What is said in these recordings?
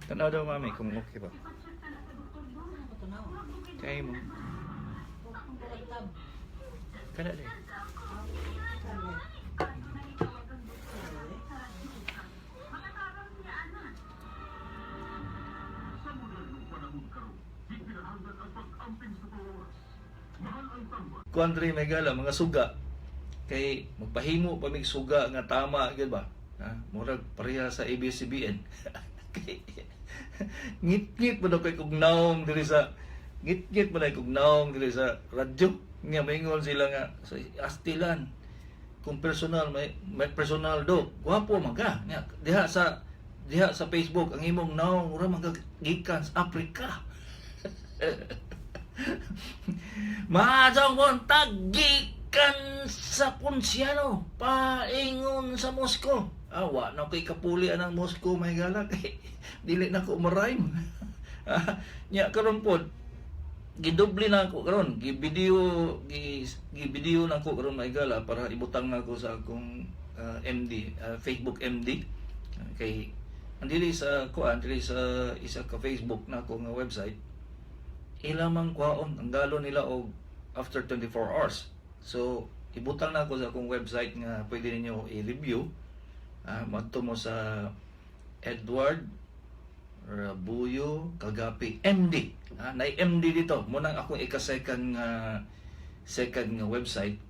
Tanaw daw, mami, kung okay ba. Kaya mo. Kana din. Kuan diri, may gala mga suga kay magpahimo pa mig suga nga tama gyud ba, ha? Murag pareha sa ABS-CBN kay ngit-ngit mo daw kay kog naong diri sa ngit-ngit mo na kog naong diri sa radyo nga maingon sila nga sa astilan kung personal may personal do gwapo man ka nga diha sa Facebook ang imong naong mura man ka gikan sa Africa. Maadtong buntag gikan sa Ponciano, paingon sa Moscow. Ah, wa na kay kapuli anang Moscow, may gala, kay dili na ko ma-rhyme. Ah, nya karon pod gidoble na ako karon, gi-video gi, gi-video na ako karon, may gala, para ibutang na ako sa akong MD, Facebook MD. Kay ang dili sa kuan dili sa isa ka Facebook na ako nga website, ila mang kwaon ang galo nila og after 24 hours. So ibutang na ako sa akong website nga pwede ninyo i-review. Madto mo sa Edward Rabuyo Kagapi MD. Na MD dito mo nang akong ika-second nga second nga website,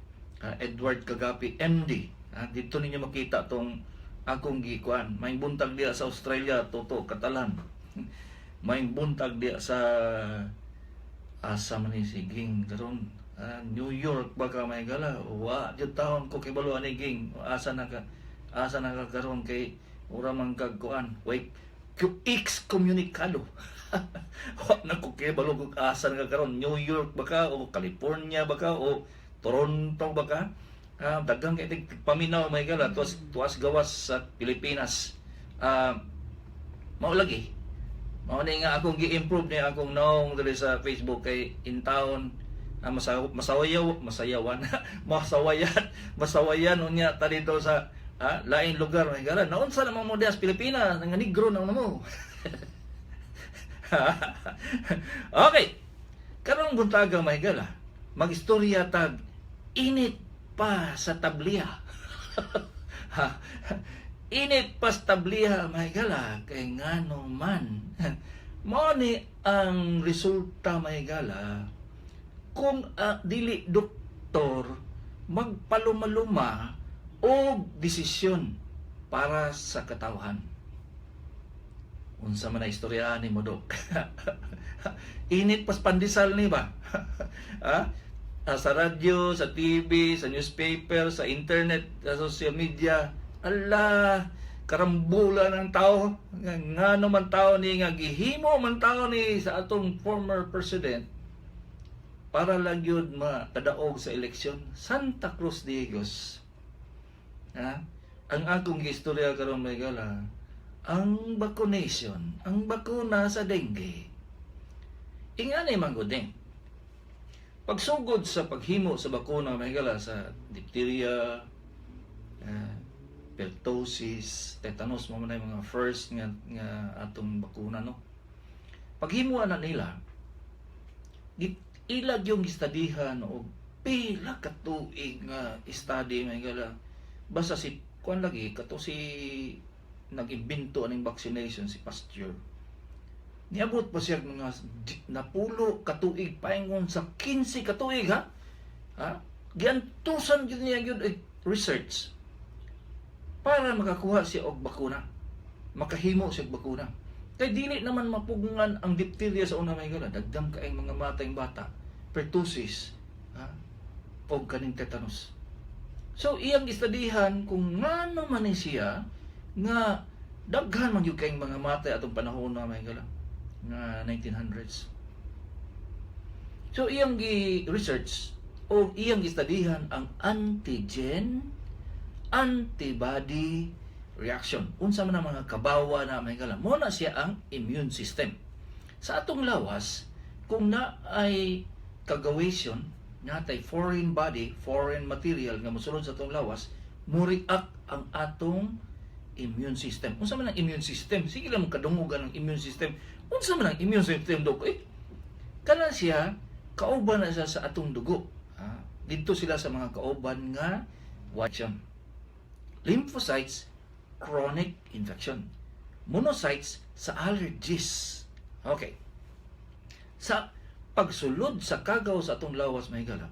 Edward Kagapi MD. Dito ninyo makita tong akong gikuan. May buntag diya sa Australia, Toto Catalan. May buntag diya sa asa man ni si Ging karon, New York ba ka, may gala? Wa jud taon ko kibalo ani Ging asa na ka karon kay ura man kag kuan way excommunicado. Wa na ko kibalo kung asa na ka karon, New York ba ka o California ba ka o Toronto ba ka. Daghang kay paminaw, may gala, tuwas tuwas gawas sa Pilipinas. Mao lagi. Mao ni nga akong gi-improve ni akong naong diri sa Facebook kay in town masawayaw masayawan masawayan masawayan unya ta dito sa lain lugar, may gala. Naunsa naman mo diha sa Pilipinas nga negro na mo. Okay. Karong buntaga, may gala, magistorya tag init pa sa tabliha. Init pa sa tabliha, may gala, kay ngano man mao ni ang resulta, may gala, kung dili doktor magpalumaluma og desisyon para sa katawhan. Unsa man na istorya ni mo, dok? Init pas pandesal ni ba? Ha? Sa radyo, sa TV, sa newspaper, sa internet, sa social media, ala, karambula ng tao. Nga ngano man tao ni nga gihimo man tao ni sa atong former president para lang yun makadaog sa eleksyon. Santa Cruz Diegos. Ha? Ang akong istorya karon, may gala, ang vaccination, ang bakuna sa dengue. Ingani man gud eh. Pagsugod sa paghimo sa bakuna, may gala, sa diphtheria, pertussis, tetanus, mo man yung mga first nga atong bakuna, no. Paghimo na nila, ilag yung gistadihan og pila ka tuig nga study, may gala. Basta si kuan lagi kato si nag-imbento aning vaccination, si Pasteur. Niabot pa siya mga napulo katuig paingon sa 15 katuig, ha? Ha? Giantusan gyud niya gyud research para makakuha siya og bakuna. Makahimo siya og bakuna. Kay dili naman mapugngan ang diphtheria sa una, may gala. Dagdang kaayong mga matayng bata, pertussis, ha? Og kaning tetanus. So iyang istadihan kung ngano man ni siya nga daghan man gyud kayong mga matay atong panahon na, may gala, nga 1900s. So iyang gi-research o iyang gistadihan ang antigen antibody reaction. Unsa man ang mga kabawa na, may gala. Mo na siya ang immune system. Sa atong lawas, kung na ay kagawation, Natay foreign body, foreign material nga mosulod sa atong lawas, mo-react ang atong immune system. Unsa man ang immune system? Sige lang kadungog ang immune system. Unsa man ang immune system, dok? Eh, kana siya, kauban na siya sa atong dugo. Ha? Dito sila sa mga kauban nga white. Lymphocytes, chronic infection. Monocytes, sa allergies. Okay. Sa pagsulod sa kagaw sa atong lawas, mga higala,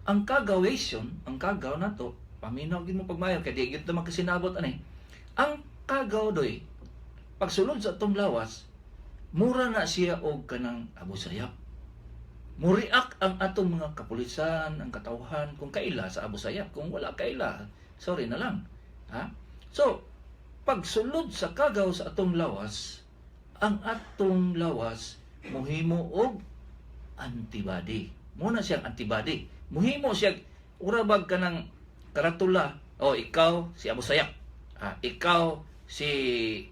ang kagawation, ang kagaw nato, paminaw gid mo pagmayo kay di gyud ta magkasinabot ani. Ang kagaw doy, pagsulod sa atong lawas, mura na siya og kanang Abu Sayyaf. Muriak ang atong mga kapulisan, ang katawhan, kung kaila sa Abu Sayyaf. Kung wala kaila, sorry na lang. Ha? So, pagsulod sa kagaw sa atong lawas, ang atong lawas muhimo og antibody. Muna siyang antibody. Muhimo siya urabag kanang karatula. O ikaw si Abu Sayyaf. Ah, ikaw si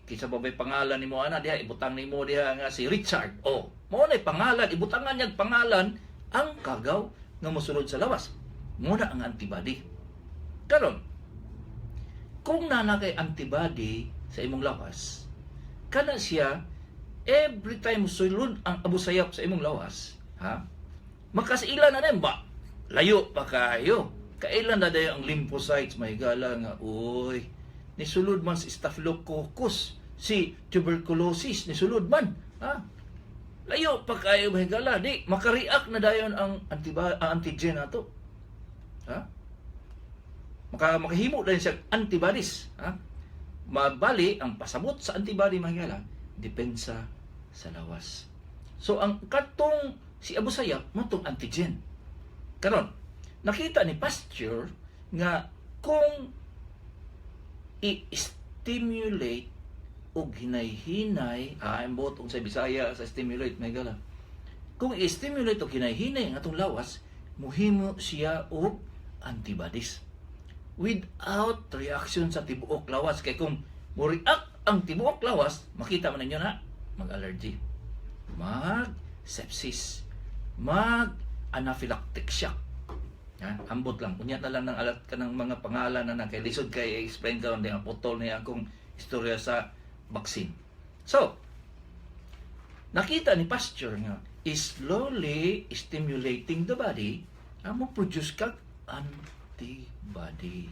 kinsa ba may pangalan nimo ana diha, ibutang nimo diha nga si Richard. O, mao na pangalan, ibutangan niya pangalan ang kagaw nga mosulod sa lawas. Mao na ang antibody. Karon, kung naa na kay antibody sa imong lawas, kana siya every time sulod ang Abu Sayyaf sa imong lawas, ha? Makasila na din ba? Layo pa kayo. Kailan na dayo ang lymphocytes, may gala nga, uy, nisulod man si Staphylococcus, si tuberculosis, nisulod man. Ha? Layo pa kayo, may gala, di, makareact na dayon ang antigen nato. Ha? Makahimo dayon siya antibodies. Ha? Mabali, ang pasabot sa antibody, mga higala, depensa sa lawas. So ang katong si Abu Sayyaf mao antigen. Karon, nakita ni Pasteur nga kung i-stimulate og hinay-hinay, ambot sa Bisaya sa stimulate, may gala. Kung i-stimulate og hinay-hinay ang atong lawas, muhimo siya og antibodies without reaction sa tibuok lawas, kay kung mo-react ang tibuok lawas, makita man ninyo na mag-allergy, mag sepsis, mag anaphylactic shock. Ha? Ambot lang. Unya na lang ng alat ka ng mga pangalan na kay lisod kay explain karon, di ang putol niya akong istorya sa vaccine. So, nakita ni Pasteur nga is slowly stimulating the body ang mo produce kag antibody.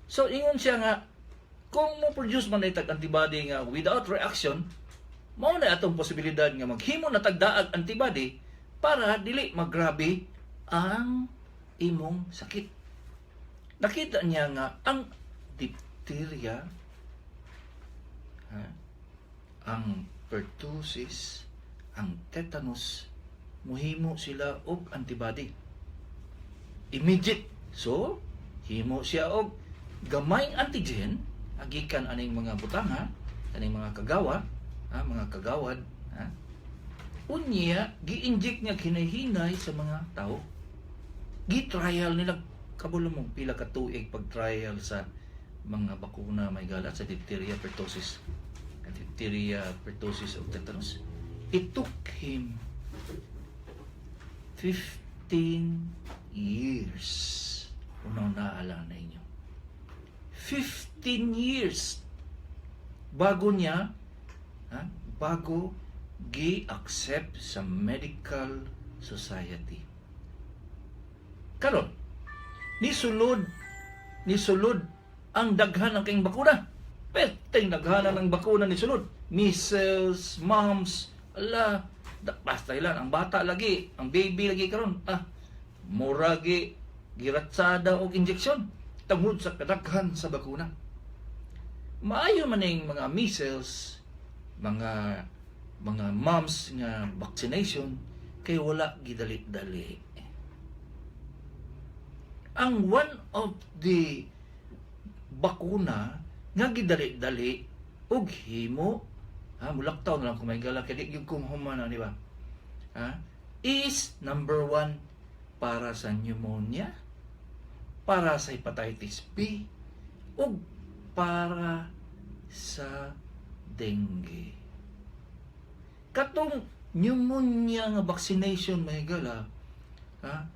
So, ingon siya nga kung mo produce man tag antibody nga without reaction, mao na atong posibilidad nga maghimo na tagdaag antibody para dili magrabe ang imong sakit. Nakita niya nga ang diphtheria, ha, ang pertussis, ang tetanus, muhimo sila og antibody. Immediate. So, himo siya og gamayng antigen agikan aning mga butanga, aning mga kagawa, ha, mga kagawad, ha. Unya, gi-inject niya hinay-hinay sa mga tao. Gi-trial nila, kabulo mong pila ka tuig pag-trial sa mga bakuna, may gala, sa diphtheria, pertussis. Diphtheria, pertussis ug tetanus. It took him 15 years. Unang naala na inyo. 15 years bago niya, ha, bago gi-accept sa medical society. Karon, ni sulod ang daghan ng kayong bakuna. Perteng daghanan ng bakuna ni sulod. Measles, mumps, ala, basta ilan ang bata lagi, ang baby lagi karon. Ah, muragi giratsada og injeksyon tungod sa kadaghan sa bakuna. Maayo man ning mga measles, mga mumps nga vaccination kay wala gidali-dali. Ang one of the bakuna nga gidali-dali ug himo, ha, mulaktaw na lang kung may gala kay di gyud kong human na, di ba, ha, is number one para sa pneumonia, para sa hepatitis B ug para sa dengue. Katong Pneumonia nga vaccination, mga higala, ha?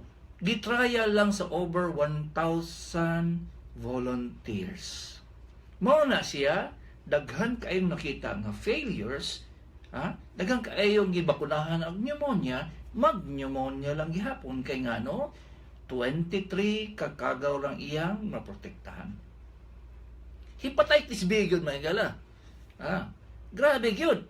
Gitrial lang sa over 1,000 volunteers. Mao na siya, daghan kayong nakita nga failures, ha? Daghan kayong gibakunahan og pneumonia, mag-pneumonia lang gihapon kay ngano 23 kakagaw lang iyang maprotektahan. Hepatitis B gyud, mga higala. Ha? Grabe gyud.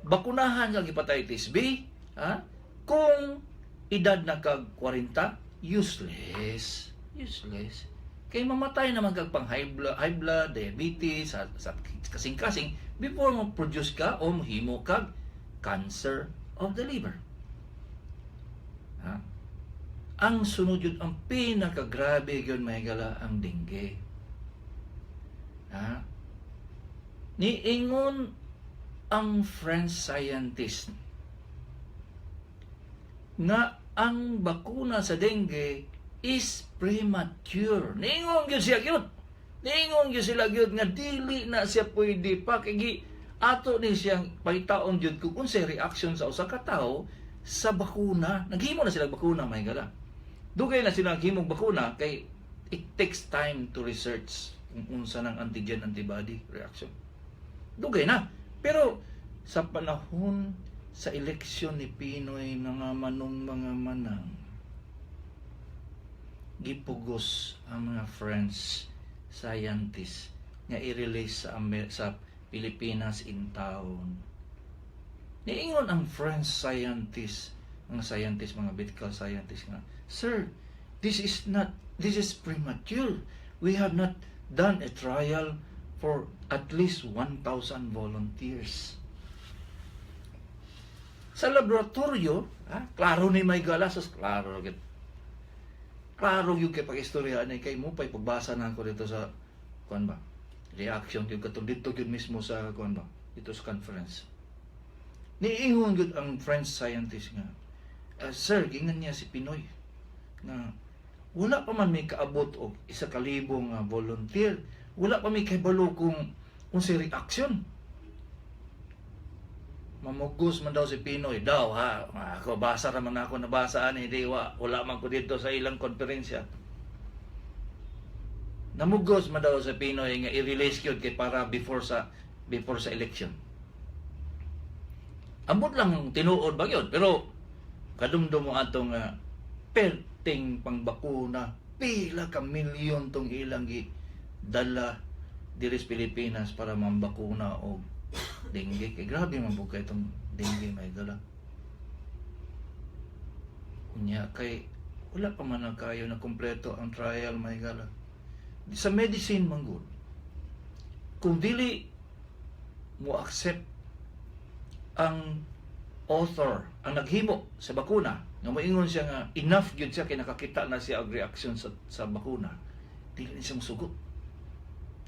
Bakunahan kag hepatitis B, ha? Kung edad na kag 40, useless. Useless. Kay mamatay naman kag pang high blood, diabetes, sa kasing-kasing before mo produce ka o mohimo kag cancer of the liver. Ha? Ang sunod yun, ang pinakagrabe yun, mga higala, ang dengue. Ha? Niingon ang French scientist nga ang bakuna sa dengue is premature. Niingon gyud siya gyud. Niingon gyud sila gyud nga dili na siya pwede pa kay ato ni siyang pahitaon gyud kung unsay reaction sa usa ka tawo sa bakuna. Naghimo na sila bakuna, mga higala. Dugay na sila naghimong bakuna kay it takes time to research kung unsa ng antigen antibody reaction. Dugay na. Pero sa panahon sa eleksyon ni PNoy, mga manong mga manang, gipugos ang mga French scientists nga i-release sa Pilipinas in town. Niingon ang French scientist, mga scientist, mga medical scientist nga, "Sir, this is not, this is premature. We have not done a trial for at least 1,000 volunteers." Sa laboratorio, ha, klaro ni may gala, sus, klaro gyud. Klaro gyud kay pag-istorya ani kay mo pay pagbasa na ako dito sa kuan ba. Reaction gyud katong dito gyud mismo sa kuan ba, dito sa conference. Niingon gyud ang French scientist nga, "Ah, sir," gingan niya si PNoy nga wala pa man may kaabot og 1,000 nga volunteer. Wala pa may kahibalo kung unsay reaction. Mamugos man daw si PNoy daw, ha. Ako basa ra man ako nabasa ani di wa wala man ko dito sa ilang konferensya. Namugos man daw si PNoy nga i-release gyud kay para before sa election. Ambot lang tinuod ba gyud, pero kadumdum mo atong perting pangbakuna, pila ka milyon tong ilang gi dala diri sa Pilipinas para mambakuna og dengue kay grabe man pud kay itong dengue, may dala. Unya kay wala pa man na kayo na kompleto ang trial, may gala. Sa medicine man gud, kung dili mo accept ang author, ang naghimo sa bakuna, nga moingon siya nga enough gyud siya kay nakakita na siya og reaction sa bakuna, dili ni siya mosugot.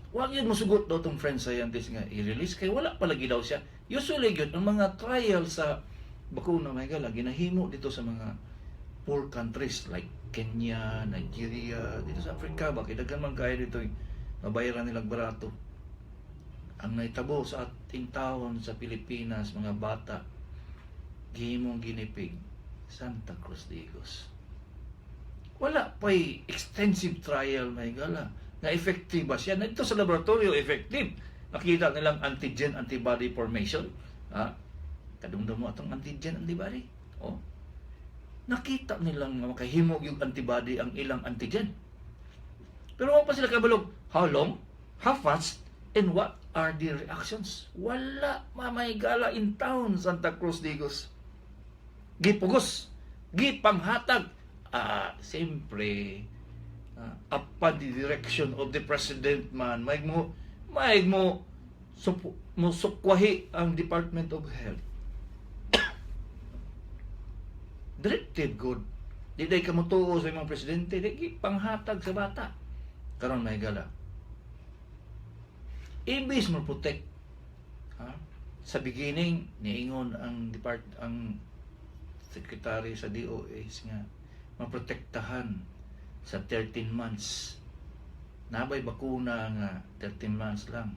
Wa gyud mosugot daw tong French scientist nga i-release kay wala pa lagi daw siya. Usually gyud ang mga trial sa bakuna, may gala, ginahimo dito sa mga poor countries like Kenya, Nigeria, dito sa Africa ba kay daghan man kayo dito mabayaran nilang barato. Ang nahitabo sa ating taon sa Pilipinas, mga bata gihimong ginipig, Santa Cruz Digos. Wala pa'y extensive trial, may gala, nga effective ba siya. Dito sa laboratorio, effective. Nakita nilang antigen antibody formation. Ha? Kadumdum mo atong antigen antibody? Oh. Nakita nilang nga makahimog yung antibody ang ilang antigen. Pero wa pa sila kabalog how long, how fast, and what are the reactions. Wala mamay gala in town, Santa Cruz Digos. Gipugos, gipanghatag. Ah, siyempre, upon the direction of the president man, may mo, mo sukwahi ang Department of Health. Directive good. Di day ka motuo sa imong presidente, di panghatag sa bata. Karon, may gala. Imbis mo protect, ha? Sa beginning, niingon ang secretary sa DOH nga maprotektahan sa 13 months. Nabay bakuna nga 13 months lang.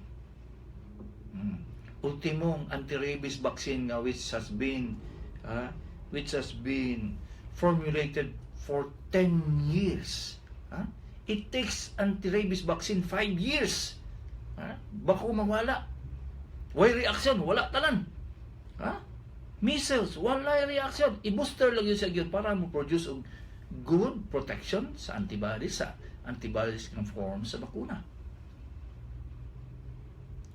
Ultimong anti-rabies vaccine nga which has been which has been formulated for 10 years. Ha? It takes anti-rabies vaccine 5 years. Ha? Bako mawala. Way reaction, wala tanan. Ha? Measles, wala reaction. I-booster lang gyud siya gyud para mo produce og good protection sa antibodies nga form sa bakuna.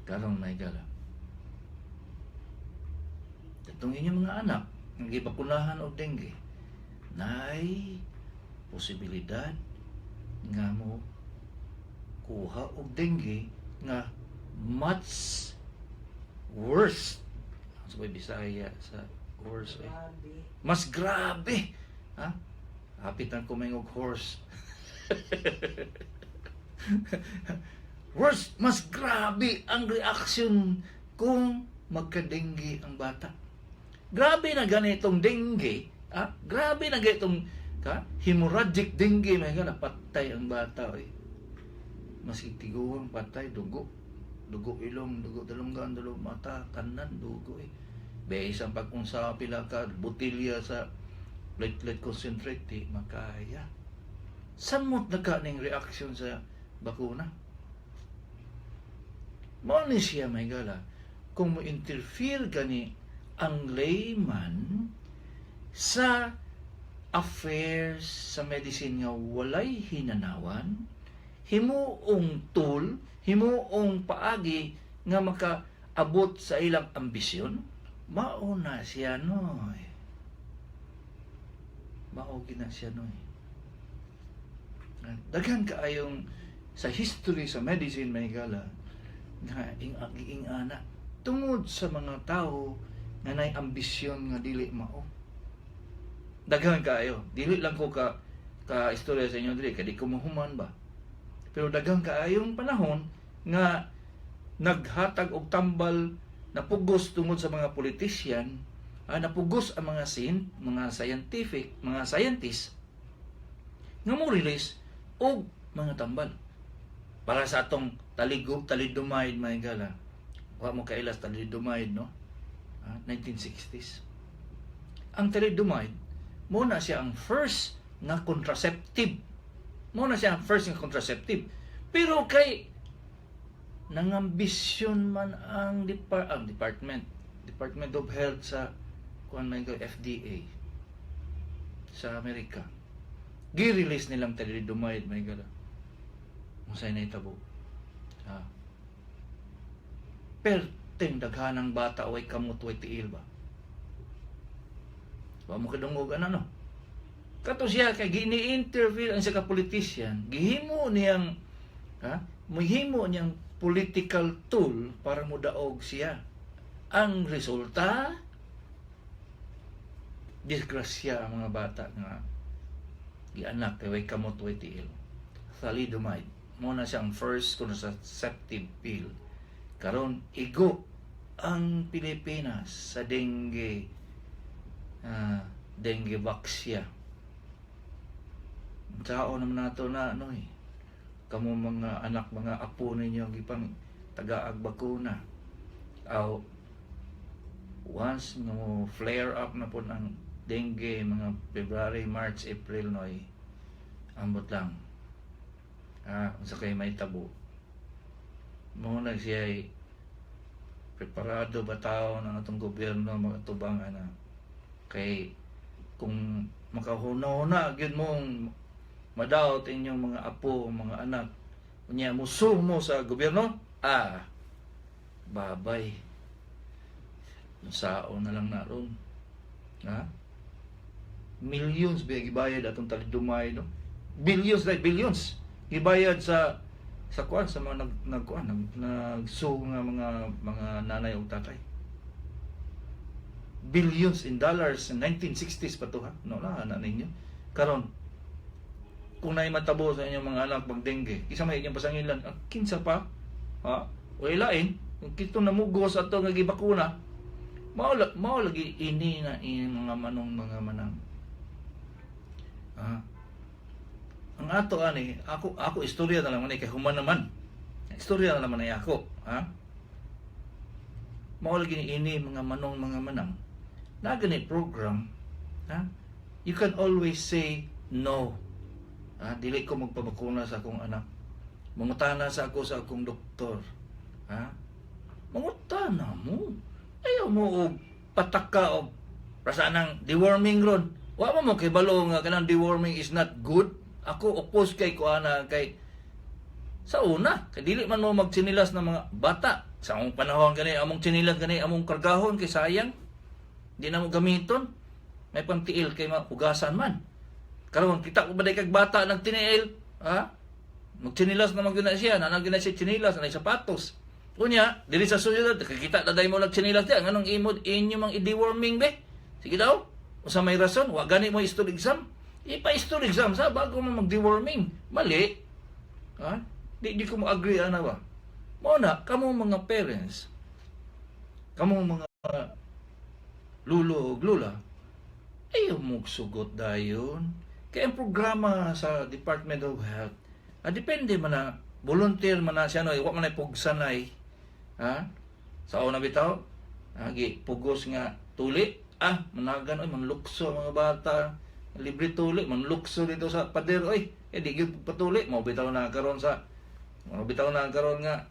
Karon, may gala. Katong inyong mga anak nga gibakunahan og dengue, nay posibilidad nga mo kuha og dengue nga much worse. Sa may Bisaya sa worse eh? Grabe. Mas grabe. Ha? Hapit ang kumingog horse. Worse, mas grabe ang reaction kung magka-dengue ang bata. Grabe na ganitong dengue, ha? Grabe na ganitong ka hemorrhagic dengue, may gana patay ang bata eh. Maski tiguang patay, dugo. Dugo ilong, dugo dalunggan, dugo mata, tanan, dugo eh. Bisan pag unsa pila ka botilya sa platelet concentrate, di makaya. Samot na ka ning reaction sa bakuna. Mao ni siya, may gala, kung mo interfere gani ang layman sa affairs sa medicine nga walay hinanawan, himuong tool, himuong paagi nga makaabot sa ilang ambisyon, mao na siya noy. Mao gina siya noy. Daghan kaayong sa history sa medicine, may gala, nga ing ana tungod sa mga tao nga nay ambisyon nga dili mao. Daghan kaayo. Dili lang ko ka istorya sa inyo dili kay di ko mahuman ba. Pero daghan kaayong panahon nga naghatag og tambal, napugos tungod sa mga politician, napugos ang mga scientific, mga scientists nga mo release og mga tambal. Para sa atong taligo thalidomide, mga gala. Wa mo kailas thalidomide, no? 1960s. Ang thalidomide, mo na siya ang first nga contraceptive. Mo na siya ang first nga contraceptive. Pero kay nangambisyon man ang department Department of Health sa kuan may FDA sa Amerika. Gi-release nilang thalidomide, may gala. Unsay nahitabo? Perteng daghanang bata way kamot, way tiil ba? Wa mo kadungog ana, no? Kato siya kay gini-interview ang siya ka politician, gihimo niyang ha, muhimo niyang political tool para modaog siya. Ang resulta, disgrasya ang mga bata nga gianak kay way kamot, way tiil. Thalidomide. Mo na siyang first contraceptive pill. Karon igo ang Pilipinas sa dengue vaccine. Tao naman nato na ano eh. Kamo mga anak, mga apo ninyo gipang tagaag bakuna. Aw once nga mo flare up na po ang dengue mga February, March, April noy, ambot lang. Unsa kay may tabo. Mo na siya ay preparado ba tao ng atong gobyerno mga tubang ana kay kung makahuna-huna gyud mong madaot inyong mga apo, mga anak, unya musuh mo sa gobyerno, babay. Sao na lang na ron. Ha? Millions ba gibayad atong thalidomide, no? Billions, like billions. Gibayad sa kuan sa mga nag nagkuan nag nagsu nga mga nanay ug tatay. Billions in dollars in 1960s pa to, ha. No na na ninyo. Karon kung naay matabo sa inyong mga anak pag dengue, kinsa may inyong pasangilan? Ah, kinsa pa? Ha? O ilain, kung kito namugos ato nga gibakuna, mao lagi ini na ini mga manong mga manang. Ang ato ani, ako istorya na lang ani kay human naman. Istorya na naman ay ako, ha? Mao lagi ini mga manong mga manang. Na gani program, ha? You can always say no. Ha? Dili ko magpabakuna sa akong anak. Mangutana sa ako sa akong doktor. Ha? Mangutana mo. Ayaw mo og pataka og rasa nang deworming ron. Wa mo kay balo nga kanang deworming is not good. Ako, oppose kay ko ana kay sa una, kay dili man mo magtsinilas ng mga bata. Sa among panahon gani, among tsinilas gani, among kargahon kay sayang. Di na mo gamiton. May pantiil kay mahugasan man. Karon kita ko ba kag bata nagtiniil, ha? Magtsinilas na magyud na siya, nanag na siya tsinilas, anay sapatos. Unya, dili sa suyod, kakita na dahil mo nagtsinilas diya, nganong imo inyo mang i-deworming be? Sige daw. Usa may rason, wa gani mo stool exam. Ipa-stool exam sa bago mo mag-deworming. Mali. Ha? Di ko mo agree ana ba? Mao na kamo mga parents, kamo mga lulo ug lula, ayaw mo sugot dayon. Kaya ang programa sa Department of Health, depende man na, volunteer man na siya, no, wa man na pugsanay. Ha? Sa una bitaw, gi pugos nga tuli, managan, oy, manlukso ang mga bata, libre tuli, manlukso dito sa pader, oy, eh, di gyud patuli, mao bitaw na karon nga,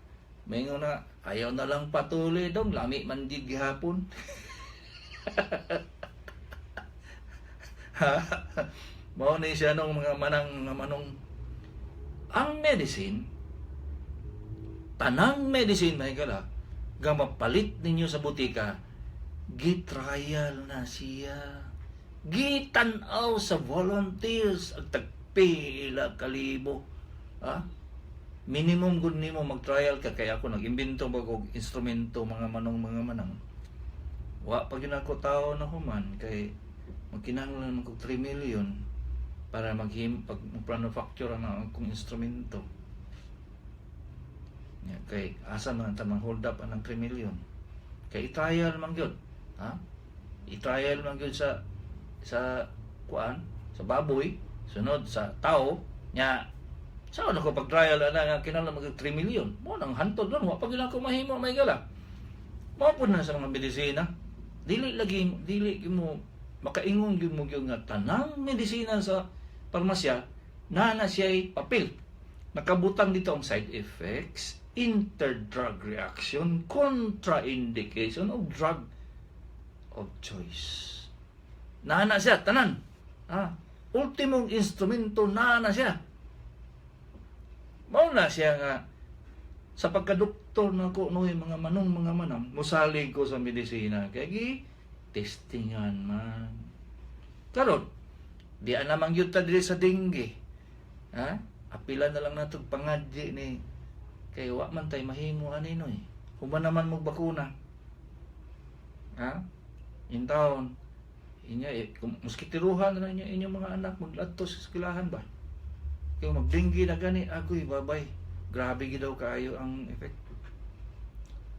maingon na, "Ayaw na lang patuli dong, lami man di gihapon." Ha? Mao ni siya nung mga manang mga manong ang medicine, tanang medicine, may gala nga mapalit ninyo sa butika, gitrial na siya, gitan-aw sa volunteers ang tagpila kalibo, ha? Minimum gud nimo mag-trial ka. Kaya ako nag-imbento bag og instrumento, mga manong mga manang. Wa pa gyud ako tao na human kay magkinahanglan man kog 3 million para maghim pag manufacture ang akong instrumento. Ya, kay asa man ta mang hold up anang 3 million? Kay i-trial man gyud, ha? I-trial man gyud sa kuan, sa baboy, sunod sa tao nya. Sa ano ko pag-trial ana nga kinahanglan mag 3 million? Mo nang hantod ron, wa pa gyud ako mahimo, may gala. Mao pud na sa mga medisina. Dili lagi, dili gyud mo makaingon gyud mo gyud nga tanang medisina sa parmasya na siya'y papel. Nakabutang dito ang side effects, interdrug reaction, contraindication of drug of choice. Naa na siya tanan. Ah, ultimong instrumento, naa na siya. Mao na siya nga sa pagkadoktor na ko noy, mga manong mga manang, musalig ko sa medisina kay gi testingan man. Karon di na man gyud ta diri sa dengue, ha? Apila na lang nato pangadyi ni kay wa man tay mahimo ani noy, human naman mo bakuna, ha? In taon inya eh, kung moskitiruhan na inyo inyong mga anak magladto sa eskwelahan ba, kay magdengue na gani, agoy babay, grabe gid daw kaayo ang effect.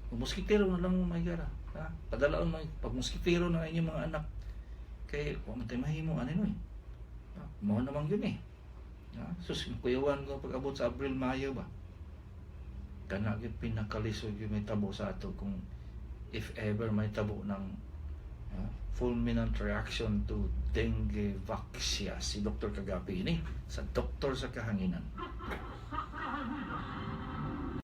Kung moskitero na lang mo, may gara, ha? Padalaon mo pag moskitero na inyong mga anak kay wa man tay mahimo ani noy. Ha? Mao namang yun eh, ha? Sus, kuyawan ko pag abot sa Abril, Mayo ba, kana gyud pinakalisod gyud may tabo sa ato kung if ever may tabo ng fulminant reaction to dengue vaccine. Si Dr. Kagapi ini sa Doktor sa Kahanginan.